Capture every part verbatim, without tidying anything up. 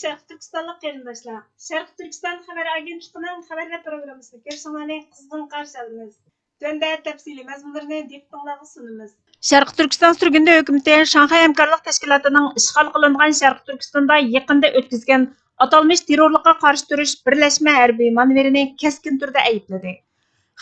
شەرقىي تۈركىستانلىق قېرىنداشلار، شەرقىي تۈركىستان خەۋەر ئاگېنتلىقىنىڭ خەۋەرلەر پروگراممىسىنى كۆرۈشۈڭلارنى قىزغىن قارشى ئالىمىز. تۆۋەندە تەپسىلىي مەزمۇنلىرىنى دىققىتىڭلارغا سۇنىمىز. شەرقىي تۈركىستان سۈرگۈندە ھۆكۈمىتى شاڭخەي ھەمكارلىق تەشكىلاتىنىڭ ئىشغال قىلىنغان شەرقىي تۈركىستاندا يېقىندا ئۆتكۈزگەن ئاتالمىش تېررورلۇققا قارشى تۇرۇش بىرلەشمە ھەربىي مانېۋىرىنى كەسكىن تۈردە ئەيىبلىدى.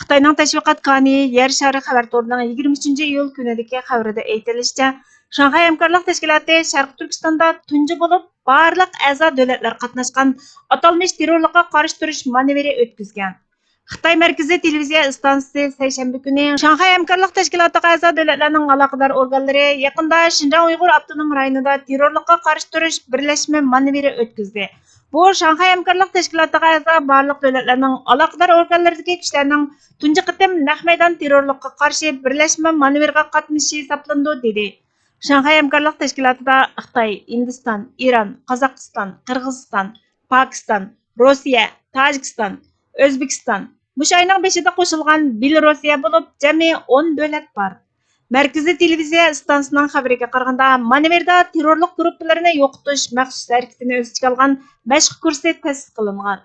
خىتاينىڭ تەشۋىقات كانىيى يەر شارى خەۋەر تورىنىڭ يىگىرمە ئۈچىنچى ئىيۇل كۈنىدىكى خەۋىرىدە ئېيتىلىشىچە، شاڭخەي ھەمكارلىق تەشكىلاتى شەرقىي تۈركىستاندا تۇنجى بولۇپ بارلىق ئەزا دۆلەتلەر قاتناشقان ئاتالمىش تېررورلۇققا قارشى تۇرۇش مانېۋىرى ئۆتكۈزگەن. خىتاي مەركىزىي تېلېۋىزىيە ئىستانسىسى سەيشەنبە كۈنى شاڭخەي ھەمكارلىق تەشكىلاتىغا ئەزا دۆلەتلەرنىڭ ئالاقىدار ئورگانلىرى يېقىندا شىنجاڭ ئۇيغۇر ئاپتونوم رايونىدا تېررورلۇققا قارشى تۇرۇش بىرلەشمە مانېۋىرى ئۆتكۈزدى. بۇ شاڭخەي ھەمكارلىق تەشكىلاتىغا ئەزا بارلىق دۆلەتلەرنىڭ ئالاقىدار ئورگانلىرىدىكى كۈچلەرنىڭ تۇنجى قېتىم نەق مەيدان تېررورلۇققا قارشى بىرلەشمە مانېۋىرغا قاتنىشىشى ھېسابلىنىدۇ، دېدى. شاڭخەي ھەمكارلىق تەشكىلاتىدا خىتاي، ھىندىستان، ئىران، قازاقىستان، قىرغىزىستان، پاكىستان، روسىيە، تاجىكىستان، ئۆزبېكىستان، مۇشۇ ئاينىڭ بېشىدا قوشۇلغان بېلوروسىيە بولۇپ جەمئىي ئون دۆلەت بار. مەركىزىي تېلېۋىزىيە ئىستانسىسىنىڭ خەۋىرىگە قارىغاندا، مانېۋىردا تېررورلۇق گۇرۇپپىلىرىنى يوقىتىش مەخسۇس ھەرىكىتىنى ئۆز ئىچىگە ئالغان مەشىق كۇرسى تەسىس قىلىنغان.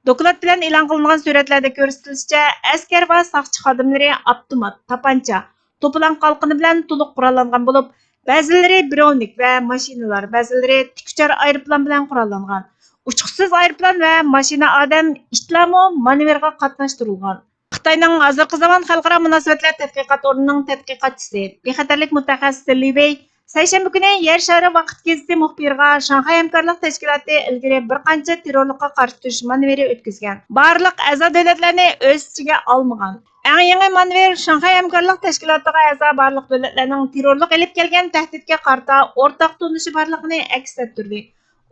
دوكلات بىلەن ئېلان قىلىنغان سۈرەتلەردە كۆرسىتىلىشىچە، ئەسكەر ۋە ساقچى خادىملىرى ئاپتومات، تاپانچا، توپىلاڭ قالقىنى بىلەن تولۇق قوراللانغان بولۇپ، بەزىلىرى برونىك ۋە ماشىنىلار، بەزىلىرى تىكۇچار ئايروپىلان بىلەن قوراللانغان. ئۇچقۇچىسىز ئايروپىلان ۋە ماشىنا ئادەم ئىتلارمۇ مانېۋىرغا قاتناشتۇرۇلغان. خىتاينىڭ ھازىرقى زامان خەلقئارا مۇناسىۋەتلەر تەتقىقات ئورنىنىڭ تەتقىقاتچىسى، بىخەتەرلىك مۇتەخەسسىسى لى ۋېي سەيشەنبە كۈنى يەر شارى ۋاقىت گېزىتى مۇخبىرىغا شاڭخەي ھەمكارلىق تەشكىلاتى ئىلگىرى بىر قانچە تېررورلۇققا قارشى تۇرۇش مانېۋىرى ئۆتكۈزگەن. بارلىق ئەزا دۆلەتلەرنى ئۆز ئىچىگە ئالمىغان. ئەڭ يېڭى مانېۋىر شاڭخەي ھەمكارلىق تەشكىلاتىغا ئەزا بارلىق دۆلەتلەرنىڭ تېررورلۇق ئېلىپ كەلگەن تەھدىتكە قارىتا ئورتاق تونۇشى بارلىقىنى ئەكس ئەتتۈردى.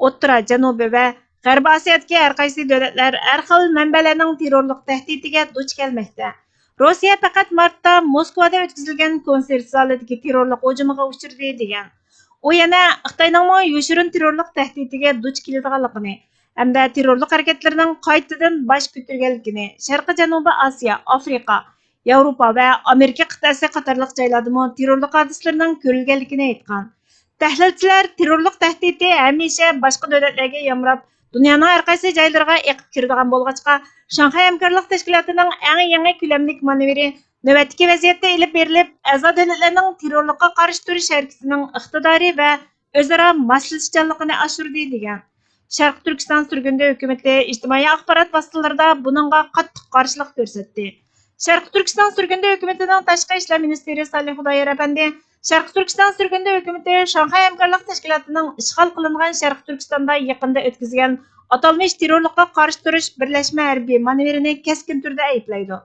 ئوتتۇرا، جەنۇبىي ۋە غەربىي ئاسىيادىكى ھەر قايسى دۆلەتلەر ھەر خىل مەنبەلەرنىڭ تېررورلۇق تەھدىتىگە دۇچ كەلمەكتە. روسىيە پەقەت مارتتا موسكۋادا ئۆتكۈزۈلگەن كونسېرت زالىدىكى تېررورلۇق ھۇجۇمىغا ئۇچرىدى، دېگەن. ئۇ يەنە خىتاينىڭمۇ يوشۇرۇن تېررورلۇق تەھدىتىگە دۇچ كېلىدىغانلىقىنى ھەمدە تېررورلۇق ھەرىكەتلىرىنىڭ قايتىدىن باش كۆتۈرگەنلىكىنى، شەرقىي جەنۇبىي ئاسىيا، ئافرىقا، ياۋروپا ۋە ئامېرىكا قىتئەسى قاتارلىق جايلاردىمۇ تېررورلۇق ھادىسىلىرىنىڭ كۆرۈلگەنلىكىنى ئېيتقان. تەھلىلچىلەر تېررورلۇق تەھدىتى ھەمىشە باشقا دۆلەتلەرگە يامراپ، دۇنيانىڭ ھەر قايسى جايلىرىغا ئېقىپ كىرىدىغان بولغاچقا، شاڭخەي ھەمكارلىق تەشكىلاتىنىڭ ئەڭ يېڭى كۆلەملىك مانېۋىرى نۆۋەتتىكى ۋەزىيەتتە ئېلىپ بېرىلىپ، ئەزا دۆلەتلەرنىڭ تېررورلۇققا قارشى تۇرۇش ھەرىكىتىنىڭ ئىقتىدارى ۋە ئۆزئارا ماسلىشىشچانلىقىنى ئاشۇردى، دېگەن. شەرقىي تۈركىستان سۈرگۈندە ھۆكۈمىتى ئىجتىمائىي ئاخبارات ۋاسىتىلىرىدا بۇنىڭغا قاتتىق قارشىلىق كۆرسەتتى. شەرقىي تۈركىستان سۈرگۈندە ھۆكۈمىتىنىڭ تاشقى ئىشلار مىنىستىرى سالىھ خۇدايار ئەپەندى شەرقىي تۈركىستان سۈرگۈندە ھۆكۈمىتى شاڭخەي ھەمكارلىق تەشكىلاتىنىڭ ئىشغال قىلىنغان شەرقىي تۈركىستاندا يېقىندا ئۆتكۈزگەن ئاتالمىش تېررورلۇققا قارشى تۇرۇش بىرلەشمە ھەربىي مانېۋىرىنى كەسكىن تۈردە ئەيىبلەيدۇ.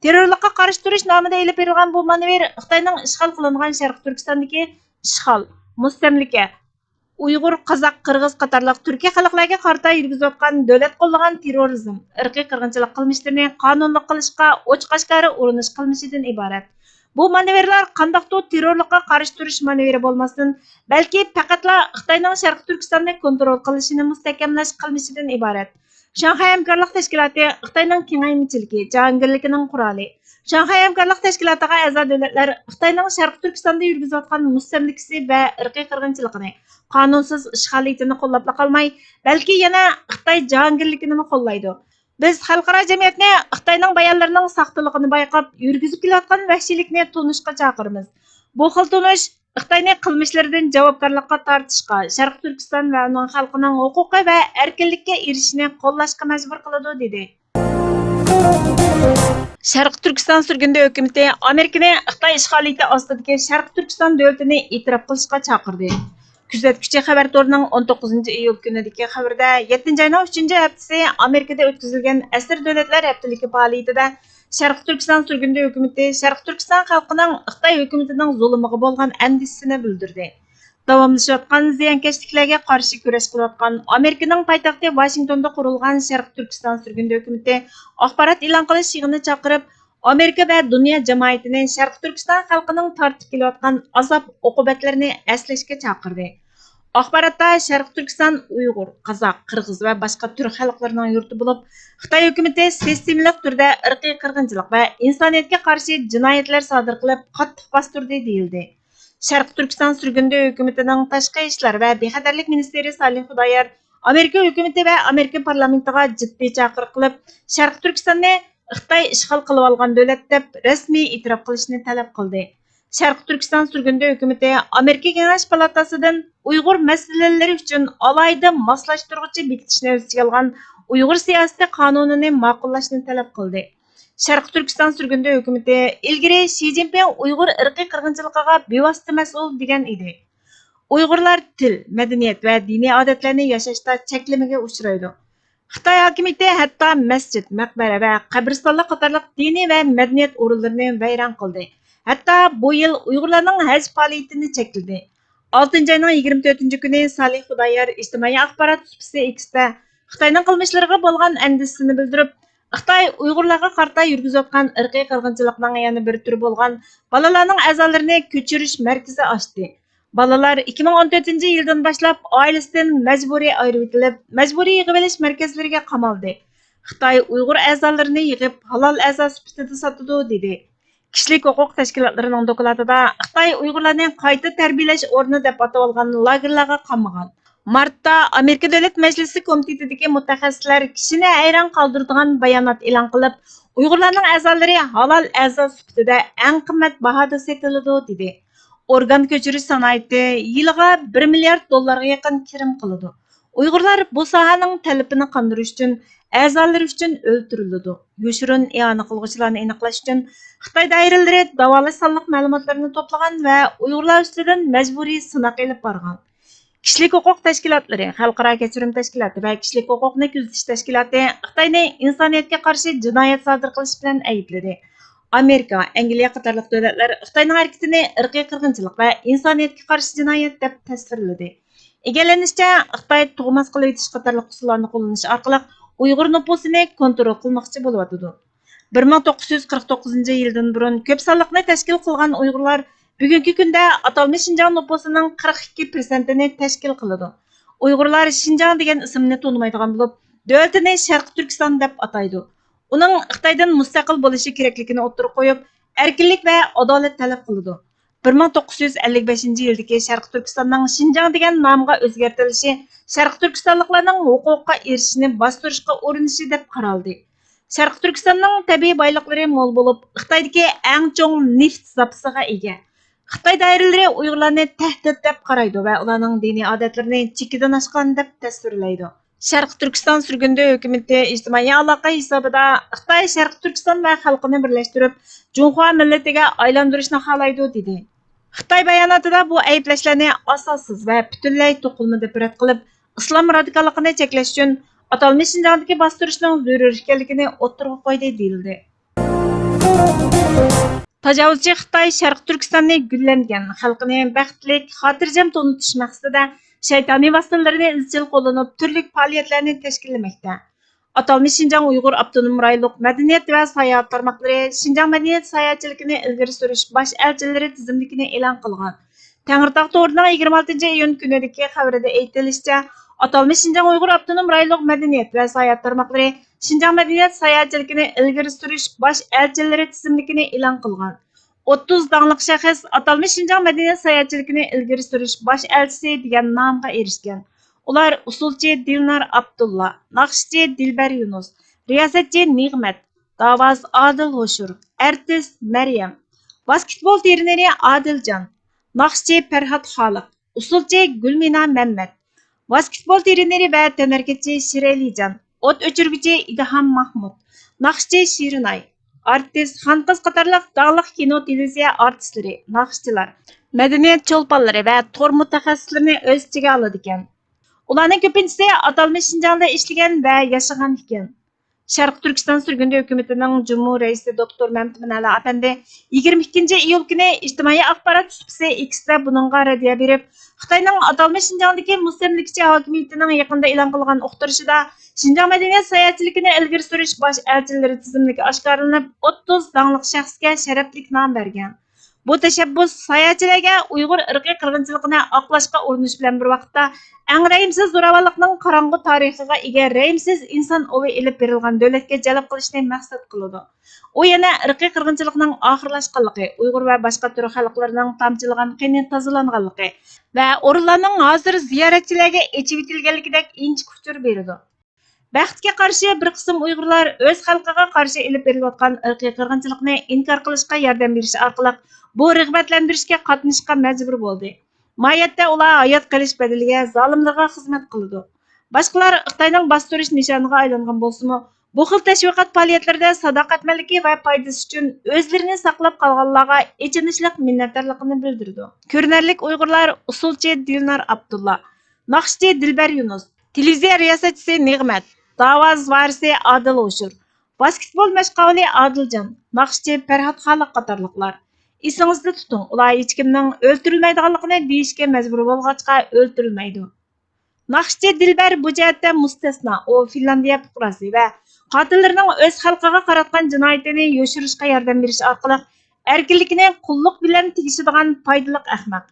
تېررورلۇققا قارشى تۇرۇش نامىدا ئېلىپ بېرىلغان بۇ مانېۋىر خىتاينىڭ ئىشغال قىلىنغان شەرقىي تۈركىستاندىكى ئىشغال، مۇستەملىكە، ئۇيغۇر، قازاق، قىرغىز قاتارلىق تۈركىي خەلقلەرگە قارىتا يۈرگۈزۈۋاتقان دۆلەت قوللىغان تېررورىزم، ئىرقىي قىرغىنچىلىق قىلمىشلىرىنى قانۇنلۇق قىلىشقا ئوچۇق-ئاشكارا ئۇرۇنۇش قىلمىشىدىن ئىبارەت. بۇ مانېۋىرلار قانداقتۇر تېررورلۇققا قارشى تۇرۇش مانېۋىرى بولماستىن، بەلكى پەقەتلا خىتاينىڭ شەرقىي تۈركىستاننى كونترول قىلىشىنى مۇستەھكەملەش قىلمىشىدىن ئىبارەت. شاڭخەي ھەمكارلىق تەشكىلاتى خىتاينىڭ كېڭەيمىچىلىكى، جاھانگىرلىكىنىڭ قورالى. شاڭخەي ھەمكارلىق تەشكىلاتىغا ئەزا دۆلەتلەر خىتاينىڭ شەرقىي تۈركىستاندا يۈرگۈزۈۋاتقان مۇستەملىكىسى ۋە ئىرقىي قىرغىنچىلىقىنى، قانۇنسىز ئىشغالىيىتىنى قوللاپلا قالماي، بەلكى يەنە خىتاي جاھانگىرلىكىنىمۇ قوللايدۇ. بىز خەلقئارا جەمئىيەتنى خىتاينىڭ بايانلىرىنىڭ ساختىلىقىنى بايقاپ، يۈرگۈزۈپ كېلىۋاتقان ۋەھشىيلىكنى تونۇشقا چاقىرىمىز. بۇ خىل تونۇش خىتاينى قىلمىشلىرىدىن جاۋابكارلىققا تارتىشقا، شەرقىي تۈركىستان ۋە ئۇنىڭ خەلقىنىڭ ھوقۇقى ۋە ئەركىنلىككە ئېرىشىشىنى قوللاشقا مەجبۇر قىلىدۇ، دېدى. شەرقىي تۈركىستان سۈرگۈندە ھۆكۈمىتى ئامېرىكىنى خىتاي ئىشغالىيىتى ئاستىدىكى شەرقىي تۈركىستان دۆلىتىنى ئېتىراپ قىلىشقا چاقىردى. كۆزەتكۈچى خەۋەر تورىنىڭ ئون توققۇزىنچى ئىيۇل كۈنىدىكى خەۋىرىدە، يەتتىنچى ئاينىڭ ئۈچىنچى ھەپتىسى ئامېرىكىدا ئۆتكۈزۈلگەن ئەسىر دۆلەتلەر ھەپتىلىكى پائالىيىتىدە شەرقىي تۈركىستان سۈرگۈندە ھۆكۈمىتى شەرقىي تۈركىستان خەلقىنىڭ خىتاي ھۆكۈمىتىنىڭ زۇلۇمىغا بولغان ئەندىشىسىنى بىلدۈردى. داۋاملىشىۋاتقان زىيانكەشلىكلەرگە قارشى كۈرەش قىلىۋاتقان ئامېرىكىنىڭ پايتەختى ۋاشىنگتوندا قۇرۇلغان شەرقىي تۈركىستان سۈرگۈندە ھۆكۈمىتى ئاخبارات ئېلان قىلىش يىغىنى چاقىرىپ، ئامېرىكا ۋە دۇنيا جامائىتىنى شەرقىي تۈركىستان خەلقىنىڭ تارتىپ كېلىۋاتقان ئازاب-ئوقۇبەتلىرىنى ئەسلەشكە چاقىردى. ئاخباراتتا شەرقىي تۈركىستان ئۇيغۇر، قازاق، قىرغىز ۋە باشقا تۈرك خەلقلىرىنىڭ يۇرتى بولۇپ، خىتاي ھۆكۈمىتى سىستېمىلىق تۈردە ئىرقىي قىرغىنچىلىق ۋە ئىنسانىيەتكە قارشى جىنايەتلەر سادىر قىلىپ، قاتتىق باستۇردى، دېيىلدى. شەرقىي تۈركىستان سۈرگۈندە ھۆكۈمىتىنىڭ تاشقى ئىشلار ۋە بىخەتەرلىك مىنىستىرى سالىھ خۇدايار ئامېرىكا ھۆكۈمىتى ۋە ئامېرىكا پارلامېنتىغا جىددىي چاقىرىق قىلىپ، شەرقىي تۈركىستاننى خىتاي ئىشغال قىلىۋالغان دۆلەت دەپ رەسمىي ئېتىراپ قىلىشنى تەلەپ قىلدى. شەرقىي تۈركىستان سۈرگۈندە ھۆكۈمىتى ئامېرىكا كېڭەش پالاتاسىدىن ئۇيغۇر مەسىلىلىرى ئۈچۈن ئالاھىدە ماسلاشتۇرغۇچى بېكىتىشنى ئۆز ئىچىگە ئالغان ئۇيغۇر سىياسىتى قانۇنىنى ماقۇللاشنى تەلەپ قىلدى. شەرقىي تۈركىستان سۈرگۈندە ھۆكۈمىتى ئىلگىرى شى جىنپىڭ ئۇيغۇر ئىرقىي قىرغىنچىلىقىغا بىۋاسىتە مەسئۇل دېگەن ئىدى. ئۇيغۇرلار تىل، مەدەنىيەت ۋە دىنىي ئادەتلەرنى ياشاشتا چەكلىمىگە ئۇچرايدۇ. خىتاي ھاكىمىيىتى ھەتتا مەسچىت، مەقبەرە ۋە قەبرىستانلار قاتارلىق دىنىي ۋە مەدەنىيەت ئورۇنلىرىنى ۋەيران قىلدى. ھەتتا بۇ يىل ئۇيغۇرلارنىڭ ھەج پائالىيىتىنى چەكلىدى. ئالتىنچى ئاينىڭ يىگىرمە تۆتىنچى كۈنى سالىھ خۇدايار ئىجتىمائىي ئاخبارات سۇپىسى ئېكستا خىتاينىڭ قىلمىشلىرىغا بولغان ئەندىشىسىنى بىلدۈرۈپ، خىتاي ئۇيغۇرلارغا قارىتا يۈرگۈزۈۋاتقان ئىرقىي قىرغىنچىلىقنىڭ يەنە بىر تۈرى بولغان بالىلارنىڭ ئەزالىرىنى كۆچۈرۈش مەركىزى ئاچتى. بالىلار ئىككى مىڭ ئون تۆتىنچى يىلدىن باشلاپ ئائىلىسىدىن مەجبۇرىي ئايرىۋېتىلىپ، مەجبۇرىي يىغىۋېلىش مەركەزلىرىگە قامالدى. خىتاي ئۇيغۇر ئەزالىرىنى يىغىپ، ھالال ئەزا سۈپىتىدە ساتىدۇ، دېدى. كىشىلىك ھوقۇق تەشكىلاتلىرىنىڭ دوكلاتىدا خىتاي ئۇيغۇرلارنى قايتا تەربىيەلەش ئورنى دەپ ئاتىۋالغان لاگېرلارغا قامىغان. مارتتا ئامېرىكا دۆلەت مەجلىسى كومىتېتىدىكى مۇتەخەسسىسلەر كىشىنى ھەيران قالدۇرىدىغان بايانات ئېلان قىلىپ، ئۇيغۇرلارنىڭ ئەزالىرى ھالال ئەزا سۈپىتىدە ئەڭ قىممەت باھادا سېتىلىدۇ، دېدى. ئورگان كۆچۈرۈش سانائىتى يىلىغا بىر مىليارد دوللارغا يېقىن كىرىم قىلىدۇ. ئۇيغۇرلار بۇ ساھەنىڭ تەلىپىنى قاندۇرۇش ئۈچۈن ئەزالىرى ئۈچۈن ئۆلتۈرۈلىدۇ. يوشۇرۇن ئىئانە قىلغۇچىلارنى ئېنىقلاش ئۈچۈن خىتاي دائىرىلىرى داۋالاش سانلىق مەلۇماتلىرىنى توپلىغان ۋە ئۇيغۇرلار ئۈستىدىن مەجبۇرىي سىناق ئېلىپ بارغان. كىشىلىك ھوقۇق تەشكىلاتلىرى، خەلقئارا كەچۈرۈم تەشكىلاتى ۋە كىشىلىك ھوقۇقنى كۆزىتىش تەشكىلاتى خىتاينى ئىنسانىيەتكە قارشى جىنايەت سادىر قىلىش بىلەن ئەيىبلىدى. ئامېرىكا، ئەنگلىيە قاتارلىق دۆلەتلەر خىتاينىڭ ھەرىكىتىنى ئىرقىي قىرغىنچىلىق ۋە ئىنسانىيەتكە قارشى جىنايەت دەپ تەسۋىرلىدى. ئىگىلىنىشىچە، خىتاي تۇغماس قىلىۋېتىش قاتارلىق ئۇسۇللارنى قوللىنىش ئارقىلىق ئۇيغۇر نوپۇسىنى كونترول قىلماقچى بولۇۋاتىدۇ. بىر مىڭ توققۇز يۈز قىرىق توققۇزىنچى يىلدىن بۇرۇن كۆپ سانلىقنى تەشكىل قىلغان ئۇيغۇرلار بۈگۈنكى كۈندە ئاتالمىش شىنجاڭ نوپۇسىنىڭ قىرىق ئىككى پىرسەنتىنى تەشكىل قىلىدۇ. ئۇيغۇرلار شىنجاڭ دېگەن ئىسىمنى تونۇمايدىغان بولۇپ، دۆلىتىنى شەرقىي تۈركىستان دەپ ئاتايدۇ. ئۇنىڭ خىتايدىن مۇستەقىل بولۇشى كېرەكلىكىنى ئوتتۇرىغا قويۇپ، ئەركىنلىك ۋە ئادالەت تەلەپ قىلىدۇ. بىر مىڭ توققۇز يۈز ئەللىك بەشىنچى يىلدىكى شەرقىي تۈركىستاننىڭ شىنجاڭ دېگەن نامغا ئۆزگەرتىلىشى شەرقىي تۈركىستانلىقلارنىڭ ھوقۇققا ئېرىشىشنى باستۇرۇشقا ئۇرۇنۇشى دەپ قارالدى. شەرقىي تۈركىستاننىڭ تەبىئىي بايلىقلىرى مول بولۇپ، خىتايدىكى ئەڭ چوڭ نېفىت زاپىسىغا ئىگە. خىتاي دائىرىلىرى ئۇيغۇرلارنى تەھدىت دەپ قارايدۇ ۋە ئۇلارنىڭ دىنىي ئادەتلىرىنى چېكىدىن ئاشقان دەپ تەسۋىرلەيدۇ. شەرقىي تۈركىستان سۈرگۈندە ھۆكۈمىتى ئىجتىمائىي ئالاقە ھېسابىدا خىتاي شەرقىي تۈركىستان ۋە خەلقىنى بىرلەشتۈرۈپ، جۇڭخۇا مىللىتىگە ئايلاندۇرۇشنى خالايدۇ، دېدى. خىتاي باياناتىدا بۇ ئەيىبلەشلەرنى ئاساسسىز ۋە پۈتۈنلەي توقۇلما دەپ رەت قىلىپ، ئىسلام رادىكاللىقىنى چەكلەش ئۈچۈن ئاتالمىش شىنجاڭدىكى باستۇرۇشنىڭ زۆرۈر ئىكەنلىكىنى ئوتتۇرىغا قويدى، دېيىلدى. تاجاۋۇزچى خىتاي شەرقىي تۈركىستاننى گۈللەنگەن، خەلقىنى بەختلىك، خاتىرجەم تونۇتۇش مەقسىتىدە شەيتانىي ۋاسىتىلىرىنى ئىزچىل قوللىنىپ، تۈرلۈك پائالىيەتلەرنى تەشكىللىمەكتە. ئاتالمىش شىنجاڭ ئۇيغۇر ئاپتونوم رايونلۇق مەدەنىيەت ۋە ساياھەت تارماقلىرى شىنجاڭ مەدەنىيەت ساياھەتچىلىكىنى ئىلگىرى سۈرۈش باش ئەلچىلىرى تىزىملىكىنى ئېلان قىلغان. تەڭرىتاغ تورىنىڭ يىگىرمە ئالتىنچى ئىيۇن كۈنىدىكى خەۋىرىدە ئېيتىلىشىچە، ئاتالمىش شىنجاڭ ئۇيغۇر ئاپتونوم رايونلۇق مەدەنىيەت ۋە ساياھەت تارماقلىرى شىنجاڭ مەدەنىيەت ساياھەتچىلىكىنى ئىلگىرى سۈرۈش باش ئەلچىلىرى تىزىملىكىنى ئېلان قىلغان. ئوتتۇز داڭلىق شەخس ئاتالمىش شىنجاڭ مەدەنىيەت ساياھەتچىلىكىنى ئىلگىرى سۈرۈش باش ئەلچىسى دېگەن نامغا ئېرىشكەن. ئۇلار ئۇسسۇلچى دىلنار ئابدۇللا، ناخشىچى دىلبەر يۇنۇس، رىياسەتچى نىغمەت، داۋاز ئادىل ھوشۇر، ئارتىس مەريەم، ۋاسكېتبول ترېنېرى ئادىلجان، ناخشىچى پەرھات خالىق، ئۇسسۇلچى گۈلمىنا مەممەت، ۋاسكېتبول ترېنېرى ۋە تەنھەرىكەتچى شىرئەلىجان، ئوت ئۆچۈرگۈچى ئىدھام ماھمۇت، ناخشىچى شېرىنئاي، ئارتىس خانقىز قاتارلىق داڭلىق كىنو، تېلېۋىزىيە ئارتىسلىرى، ناخشىچىلار، مەدەنىيەت چولپانلىرى ۋە تور مۇتەخەسسىسلىرىنى ئۆز ئىچىگە ئالىدىكەن. ئۇلارنىڭ كۆپىنچىسى ئاتالمىش شىنجاڭدا ئىشلىگەن ۋە ياشىغان ئىكەن. شەرقىي تۈركىستان سۈرگۈندە ھۆكۈمىتىنىڭ جۇمھۇر رەئىسى دوكتور مەمتىمىن ئەلا ئەپەندى يىگىرمە ئىككىنچى ئىيۇل كۈنى ئىجتىمائىي ئاخبارات سۇپىسى ئېكستا بۇنىڭغا رەددىيە بېرىپ، خىتاينىڭ ئاتالمىش شىنجاڭدىكى مۇستەملىكىچى ھاكىمىيىتىنىڭ يېقىندا ئېلان قىلغان ئۇقتۇرۇشىدا شىنجاڭ مەدەنىيەت ساياھەتچىلىكىنى ئىلگىرى سۈرۈش باش ئەلچىلىرى تىزىملىكى ئاشكارىلىنىپ، ئوتتۇز داڭلىق شەخسكە شەرەپلىك نام بەرگەن. بۇ تەشەببۇس ساياھەتچىلەرگە ئۇيغۇر ئىرقىي قىرغىنچىلىقىنى ئاقلاشقا ئۇرۇنۇش بىلەن بىر ۋاقىتتا، ئەڭ رەھىمسىز زوراۋانلىقنىڭ قاراڭغۇ تارىخىغا ئىگە رەھىمسىز ئىنسان ئوۋى ئېلىپ بېرىلغان دۆلەتكە جەلپ قىلىشنى مەقسەت قىلىدۇ. ئۇ يەنە ئىرقىي قىرغىنچىلىقنىڭ ئاخىرلاشقانلىقى، ئۇيغۇر ۋە باشقا تۈرك خەلقلىرىنىڭ تامچىلىغان قېنى تازىلانغانلىقى ۋە ئورۇنلارنىڭ ھازىر زىيارەتچىلەرگە ئېچىۋېتىلگەنلىكىدەك ئىنچىكە ئۇچۇر بېرىدۇ. بەختكە قارشى، بىر قىسىم ئۇيغۇرلار ئۆز خەلقىگە قارشى ئېلىپ بېرىلىۋاتقان ئىرقىي قىرغىنچىلىقنى ئىنكار قىلىشقا ياردەم بېرىش ئارقىلىق بۇ رىغبەتلەندۈرۈشكە قاتنىشىشقا مەجبۇر بولدى. ماھىيەتتە ئۇلار ھايات قېلىش بەدىلىگە زالىملىرىغا خىزمەت قىلىدۇ. باشقىلار خىتاينىڭ باستۇرۇش نىشانىغا ئايلانغان بولسىمۇ، بۇ خىل تەشۋىقات پائالىيەتلىرىدە ساداقەتمەنلىكى ۋە پايدىسى ئۈچۈن ئۆزلىرىنى ساقلاپ قالغانلارغا ئېچىنىشلىق مىننەتدارلىقىنى بىلدۈرىدۇ. كۆرۈنەرلىك ئۇيغۇرلار ئۇسسۇلچى دىلنار ئابدۇللا، ناخشىچى دىلبەر يۇنۇس، تېلېۋىزىيە رىياسەتچىسى نېغمەت، داۋاز ۋارىسى ئادىل ھوشۇر، ۋاسكېتبول مەشقاۋۇلى ئادىلجان، ناخشىچى پەرھات خالىق قاتارلىقلار. ئېسىڭىزدە تۇتۇڭ، ئۇلار ھېچكىمنىڭ ئۆلتۈرۈلمەيدىغانلىقىنى دېيىشكە مەجبۇر بولغاچقا ئۆلتۈرۈلمەيدۇ. ناخشىچى دىلبەر بۇ جەھەتتە مۇستەسنا، ئۇ فىنلاندىيە پۇقراسى ۋە قاتىللىرىنىڭ ئۆز خەلقىگە قاراتقان جىنايىتىنى يوشۇرۇشقا ياردەم بېرىش ئارقىلىق ئەركىنلىكىنى قۇللۇق بىلەن تېگىشىدىغان پايدىلىق ئەخمەق.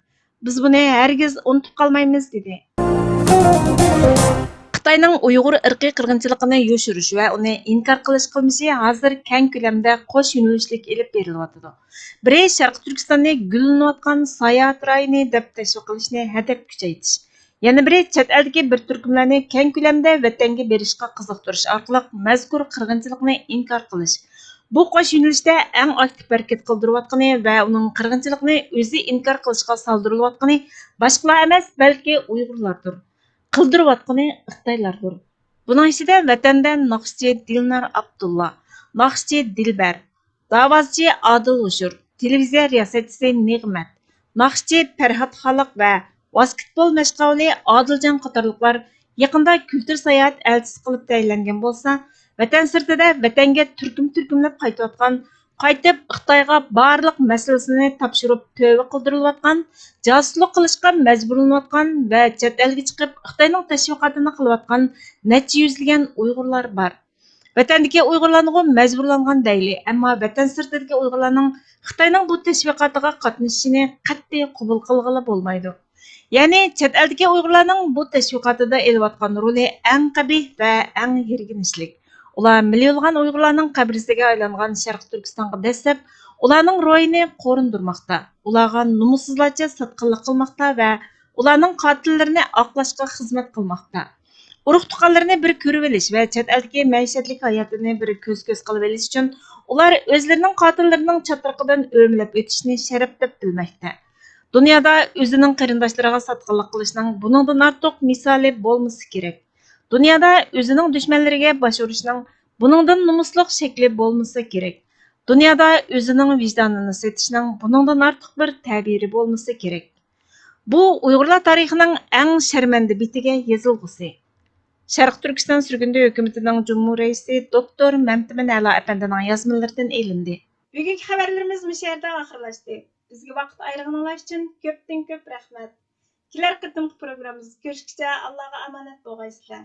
بىز بۇنى ھەرگىز ئۇنتۇپ قالمايمىز، دېدى. خىتاينىڭ ئۇيغۇر ئىرقىي قىرغىنچىلىقىنى يوشۇرۇش ۋە ئۇنى ئىنكار قىلىش قىلمىشى ھازىر كەڭ كۆلەمدە قوش يۆنىلىشلىك ئېلىپ بېرىلىۋاتىدۇ. بىرى، شەرقىي تۈركىستاننى گۈللىنىۋاتقان ساياھەت رايونى دەپ تەشۋىق قىلىشنى ھەدەپ كۈچەيتىش. يەنە بىرى، چەت ئەلدىكى بىر تۈركۈملەرنى كەڭ كۆلەمدە ۋەتەنگە بېرىشقا قىزىقتۇرۇش ئارقىلىق مەزكۇر قىرغىنچىلىقنى ئىنكار قىلىش. بۇ قوش يۆنىلىشتە ئەڭ ئاكتىپ ھەرىكەت قىلدۇرۇۋاتقىنى ۋە ئۇنىڭ قىرغىنچىلىقنى ئۆزى ئىنكار قىلىشقا سالدۇرۇلۇۋاتقىنى باشقىلار ئەمەس، بەلكى ئۇيغۇرلاردۇر. قىلدۇرۇۋاتقىنى خىتايلاردۇر. بۇنىڭ ئىچىدە ۋەتەندە ناخشىچى دىلنار ئابدۇللا، ناخشىچى دىلبەر، داۋازچى ئادىل ھوشۇر، تېلېۋىزىيە رىياسەتچىسى نېغمەت، ناخشىچى پەرھات خالىق ۋە ۋاسكېتبول مەشقاۋۇلى ئادىلجان قاتارلىقلار يېقىندا كۈلتۈر ساياھەت ئەلچىسى قىلىپ تەيىنلەنگەن بولسا، ۋەتەن سىرتىدا ۋەتەنگە تۈركۈم-تۈركۈملەپ قايتىۋاتقان، قايتىپ خىتايغا بارلىق مەسىلىسىنى تاپشۇرۇپ تۆۋە قىلدۇرۇلۇۋاتقان، جاسۇسلۇق قىلىشقا مەجبۇرلىنىۋاتقان ۋە چەت ئەلگە چىقىپ خىتاينىڭ تەشۋىقاتىنى قىلىۋاتقان نەچچە يۈزلىگەن ئۇيغۇرلار بار. ۋەتەندىكى ئۇيغۇرلارنىغۇ مەجبۇرلانغان دەيلى، ئەمما ۋەتەن سىرتىدىكى ئۇيغۇرلارنىڭ خىتاينىڭ بۇ تەشۋىقاتىغا قاتنىشىشىنى قەتئىي قوبۇل قىلغىلى بولمايدۇ. يەنى چەت ئەلدىكى ئۇيغۇرلارنىڭ بۇ تەشۋىقاتىدا ئېلىۋاتقان رولى ئەڭ قەبىھ ۋە ئەڭ يىرگىنچلىك. ئۇلار مىليونلىغان ئۇيغۇرلارنىڭ قەبرىسىگە ئايلانغان شەرقىي تۈركىستانغا دەسسەپ، ئۇلارنىڭ روھىنى قورۇندۇرماقتا، ئۇلارغا نومۇسسىزلارچە ساتقىنلىق قىلماقتا ۋە ئۇلارنىڭ قاتىللىرىنى ئاقلاشقا خىزمەت قىلماقتا. ئۇرۇق-تۇغقانلىرىنى بىر كۆرۈۋېلىش ۋە چەت ئەلدىكى مەئىشەتلىك ھاياتىنى بىر كۆز-كۆز قىلىۋېلىش ئۈچۈن ئۇلار ئۆزلىرىنىڭ قاتىللىرىنىڭ چاترىقىدىن ئۆمىلەپ ئۆتۈشنى شەرەپ دەپ بىلمەكتە. دۇنيادا ئۆزىنىڭ قېرىنداشلىرىغا ساتقىنلىق قىلىشنىڭ بۇنىڭدىن ئارتۇق مىسالى بولمىسا كېرەك. دۇنيادا ئۆزىنىڭ دۈشمەنلىرىگە باش ئۇرۇشنىڭ بۇنىڭدىن نومۇسلۇق شەكلى بولمىسا كېرەك. دۇنيادا ئۆزىنىڭ ۋىجدانىنى سېتىشنىڭ بۇنىڭدىن ئارتۇق بىر تەبىرى بولمىسا كېرەك. بۇ ئۇيغۇرلار تارىخىنىڭ ئەڭ شەرمەندە بېتىگە يېزىلغۇسى. شەرقىي تۈركىستان سۈرگۈندە ھۆكۈمىتىنىڭ جۇمھۇر رەئىسى دوكتور مەمتىمىن ئەلا ئەپەندىنىڭ يازمىلىرىدىن ئېلىندى. بۈگۈنكى خەۋەرلىرىمىز مۇشۇ يەردە ئاخىرلاشتى. بىزگە ۋاقىت ئايرىغىنىڭلار ئۈچۈن كۆپتىن كۆپ رەھمەت. كېلەر قېتىمقى پروگراممىمىزدا كۆرۈشكىچە ئاللاغا ئامانەت بولغايسىلەر.